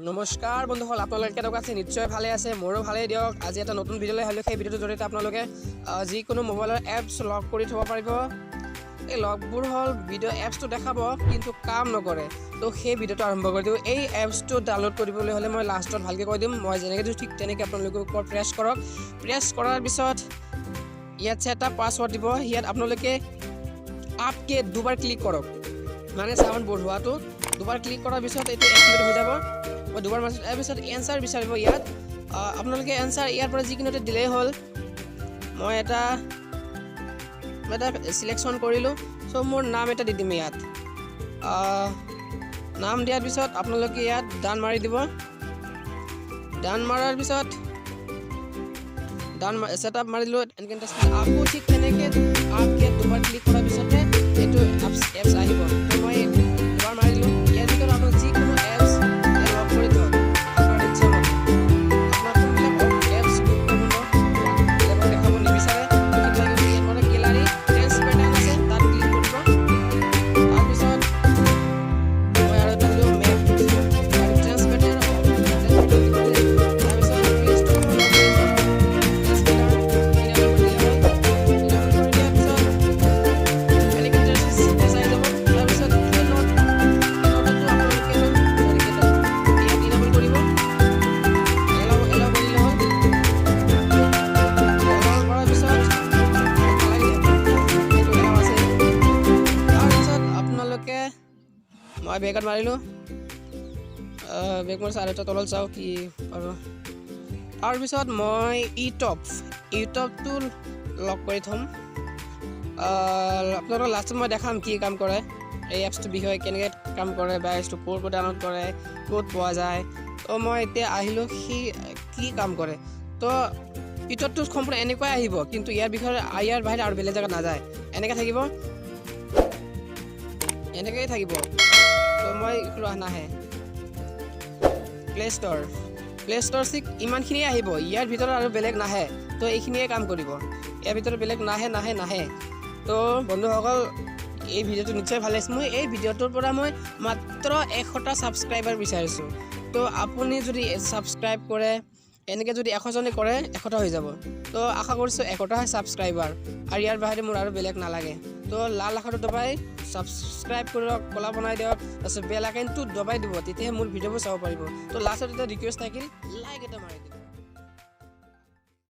নমস্কাৰ বন্ধুসকল, আপোনালোকে কেনেকুৱা আছে? নিশ্চয় ভালে আছে, মোৰো ভালেই দিয়ক। আজি এটা নতুন ভিডিঅ'লৈ আহিলোঁ। সেই ভিডিঅ'টোৰ জৰিয়তে আপোনালোকে যিকোনো মোবাইলৰ এপছ লক কৰি থ'ব পাৰিব। এই লকবোৰ হ'ল ভিডিঅ' এপছটো দেখাব কিন্তু কাম নকৰে। তো সেই ভিডিঅ'টো আৰম্ভ কৰি দিওঁ। এই এপছটো ডাউনলোড কৰিবলৈ হ'লে মই লাষ্টত ভালকৈ কৈ দিম। মই যেনেকৈ দিওঁ ঠিক তেনেকৈ আপোনালোকে ওপৰত প্ৰেছ কৰক। প্ৰেছ কৰাৰ পিছত ইয়াত এটা পাছৱৰ্ড দিব। ইয়াত আপোনালোকে আপকে দুবাৰ ক্লিক কৰক, মানে চাউণ্ড বঢ়োৱাটো দুবাৰ ক্লিক কৰাৰ পিছত এইটো এক্টিভেট হৈ যাব। মই দুবাৰ মাৰিছোঁ। তাৰপিছত এনচাৰ বিচাৰিব ইয়াত। আপোনালোকে এনচাৰ ইয়াৰ পৰা যিকোনো এটা দিলেই হ'ল। মই এটা চিলেকশ্যন কৰিলোঁ। চ' মোৰ নাম এটা দি দিম ইয়াত। নাম দিয়াৰ পিছত আপোনালোকে ইয়াত ডান মাৰি দিব। ডান মাৰাৰ পিছত ডান ছেট আপ মাৰিলোঁ। এনেকৈ আকৌ ঠিক তেনেকৈ আপকে দুবাৰ ক্লিক কৰাৰ পিছতে এইটো এপছ আহিব। তো মই দুবাৰ মাৰিলোঁ। ইয়াৰ ভিতৰত আপোনাক যিকোনো এপছ লক কৰি থওক আপোনাৰ ইচ্ছামতে। আপোনাৰ কোনবিলাক এপছ গুৰুত্বপূৰ্ণ, বেলেগক দেখাব নিবিচাৰে, তো সেইবিলাক ইয়াত মানে গেলাৰী ট্ৰেঞ্চ পেটাৰ্ণ আছে, তাত ক্লিক কৰিব। তাৰপিছত মই আৰু এটা দিলোঁ, মেপ দিলোঁ আৰু ট্ৰেঞ্চ পেটাৰ্ণ তাৰপিছত play store trench pattern enable কৰি দিলে হ'ল। ইনেবল কৰি দিয়াৰ পিছত এনেকৈ ইণ্টাৰফেচ আহি যাব। তাৰপিছত কি নোট, নোটতো আপোনালোকে ইয়াত ইনেবল কৰিব, এলাউ এলাউ কৰিলে হ'ল। এলাউ কৰাৰ পিছত নালাগে, সেইটো এলাউ আছে। তাৰপিছত আপোনালোকে মই বেকত মাৰিলোঁ। বেক মাৰিছোঁ আৰু এটা তলত চাওঁ কি আৰু। তাৰপিছত মই ইউটিউবটো লক কৰি থ'ম। আপোনালোকক লাষ্টত মই দেখাম কি কাম কৰে এই এপছটোৰ বিষয়ে, কেনেকৈ কাম কৰে বা এপছটো ক'ৰ পৰা ডাউনলোড কৰে, ক'ত পোৱা যায়। তো মই এতিয়া আহিলোঁ, সি কি কাম কৰে। তো ইউটিউবটো সম্পূৰ্ণ এনেকুৱাই আহিব, কিন্তু ইয়াৰ বিষয়ে ইয়াৰ বাহিৰে আৰু বেলেগ জেগাত নাযায়। এনেকৈ থাকিব, এনেকৈয়ে থাকিব। তো মই নাহে প্লে ষ্ট'ৰ ঠিক ইমানখিনিয়ে আহিব। ইয়াৰ ভিতৰত আৰু বেলেগ নাহে। তো এইখিনিয়ে কাম কৰিব, ইয়াৰ ভিতৰত বেলেগ নাহে, নাহে, নাহে। তো বন্ধুসকল, এই ভিডিঅ'টো নিশ্চয় ভাল লাগিছে। মই এই ভিডিঅ'টোৰ পৰা মই মাত্ৰ 100টা ছাবস্ক্ৰাইবাৰ বিচাৰিছোঁ। তো আপুনি যদি ছাবস্ক্ৰাইব কৰে, এনেকৈ যদি 100জনে কৰে, 100টা হৈ যাব। তো আশা কৰিছোঁ 100টা ছাবস্ক্ৰাইবাৰ আৰু ইয়াৰ বাহিৰে মোৰ আৰু বেলেগ নালাগে। তো লাল আখৰটো দবাই ছাবস্ক্ৰাইব কৰক, ক'লা বনাই দিয়ক, তাৰপিছত বেল আইকনটো দবাই দিব, তেতিয়াহে মোৰ ভিডিঅ'বোৰ চাব পাৰিব। তো লাষ্টত এটা ৰিকুৱেষ্ট থাকিল, লাইক এটা মাৰি দিব।